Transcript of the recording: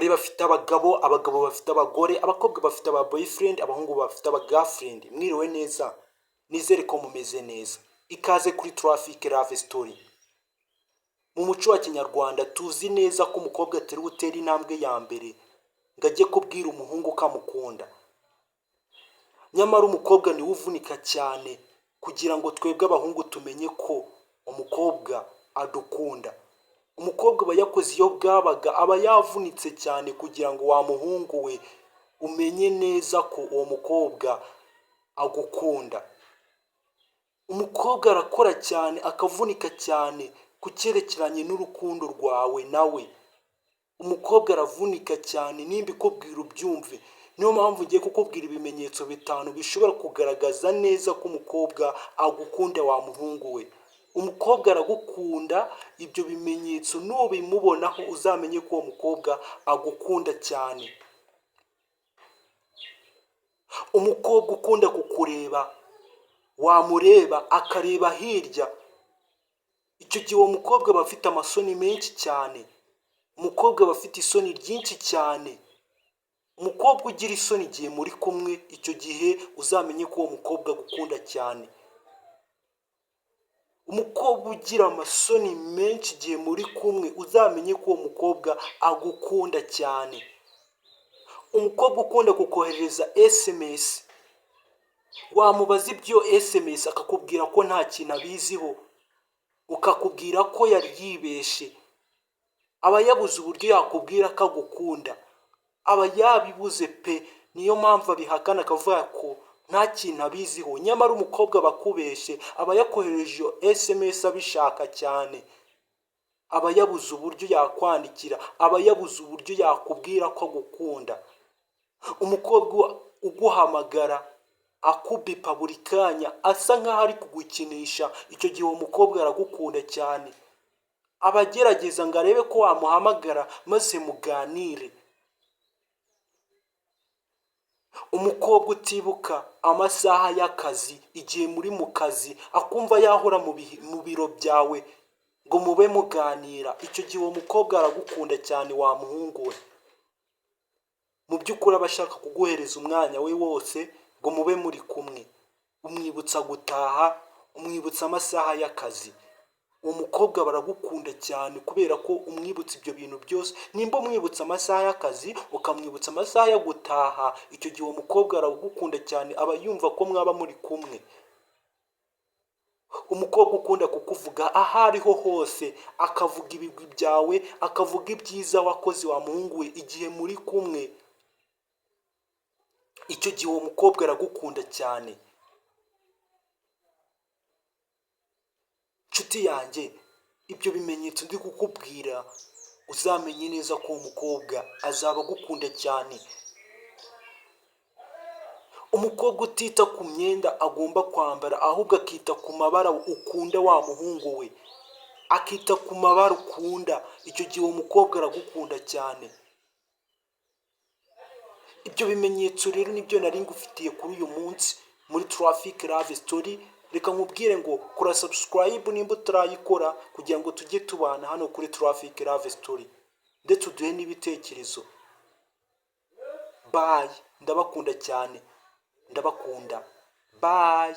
Abagore bafite abagabo, abagabo bafite abagore, abakobwa bafite aba boyfriend, abahungu bafite aba girlfriend. Mwiriwe neza, nizere ko mumeze neza. Ikaze kuri Traffic Love Story. Mu muco wa Kinyarwanda tuzi neza ko umukobwa atari butera intambwe ya mbere ngo ajye kubwira umuhungu ko amukunda. Nyamara umukobwa niwe uvunika cyane kugira ngo twebwe abahungu tumenye ko umukobwa adukunda. Umukobwa aba yakoze iyo bwabaga, aba yavunitse cyane kugira ngo wa muhungu we umenye neza ko uwo mukobwa agukunda. Umukobwa arakora cyane, akavunika cyane ku cyerekeranye n'urukundo rwawe nawe. Umukobwa aravunika cyane, nimba ikubwira ubyumve. Niyo mpamvu ngiye kukubwira ibimenyetso bitanu bishobora kugaragaza neza ko umukobwa agukunda, wa muhungu we. Umukobwa aragukunda, ibyo bimenyetso nubimubonaho uzamenye ko uwo mukobwa agukunda cyane. Umukobwa ukunda kukureba, wamureba akareba hirya, icyo gihe uwo mukobwa aba afite amasoni menshi cyane. Umukobwa aba afite isoni ryinshi cyane. Umukobwa ugira isoni igihe muri kumwe, icyo gihe uzamenye ko uwo mukobwa agukunda cyane. Umukobwa ugira amasoni menshi igihe muri kumwe, uzamenye ko uwo mukobwa agukunda cyane. Umukobwa ukunda kukoherereza SMS, wamubaza ibyo SMS akakubwira ko nta kintu abiziho, ukakubwira ko yari yibeshe, aba yabuze uburyo yakubwira ko agukunda, aba yabibuze pe! Niyo mpamvu abihakana akavuga ko nta kintu abiziho. Nyamara umukobwa aba akubeshye, aba yakohereje iyo SMS abishaka cyane, aba yabuze uburyo yakwandikira, aba yabuze uburyo yakubwira ko agukunda. Umukobwa uguhamagara akubipa buri kanya asa nkaho ari kugukinisha, icyo gihe uwo mukobwa aragukunda cyane, aba agerageza ngo arebe ko wamuhamagara maze muganire. Umukobwa utibuka amasaha y'akazi igihe muri mu kazi, akumva yahora mu biro byawe ngo mube muganira, icyo gihe uwo mukobwa aragukunda cyane, wa muhungu we. Mu by'ukuri aba ashaka kuguhereza umwanya we wose ngo mube muri kumwe, umwibutsa gutaha, umwibutsa amasaha y'akazi. Uwo mukobwa baragukunda cyane kubera ko umwibutsa ibyo bintu byose. Nimba umwibutsa amasaha y'akazi, ukamwibutsa amasaha yo gutaha, icyo gihe uwo mukobwa aragukunda cyane, aba yumva ko mwaba muri kumwe. Umukobwa ukunda kukuvuga aho ariho hose, akavuga ibigwi byawe, akavuga ibyiza wakoze, wa muhungu we, igihe muri kumwe, icyo gihe uwo mukobwa aragukunda cyane. Nshuti yanjye, ibyo bimenyetso ndi kukubwira uzamenye neza ko uwo mukobwa azaba agukunda cyane. Umukobwa utita ku myenda agomba kwambara, ahubwo akita ku mabara ukunda, wa muhungu we, akita ku mabara ukunda, icyo gihe uwo mukobwa aragukunda cyane. Ibyo bimenyetso rero nibyo nari ngufitiye kuri uyu munsi muri Traffic Love Story. Reka nkubwire ngo kora subscribe nimba utarayikora kugira ngo tujye tubana hano kuri Traffic Love Story, ndetse uduhe n'ibitekerezo. Bye, ndabakunda cyane, ndabakunda, bye.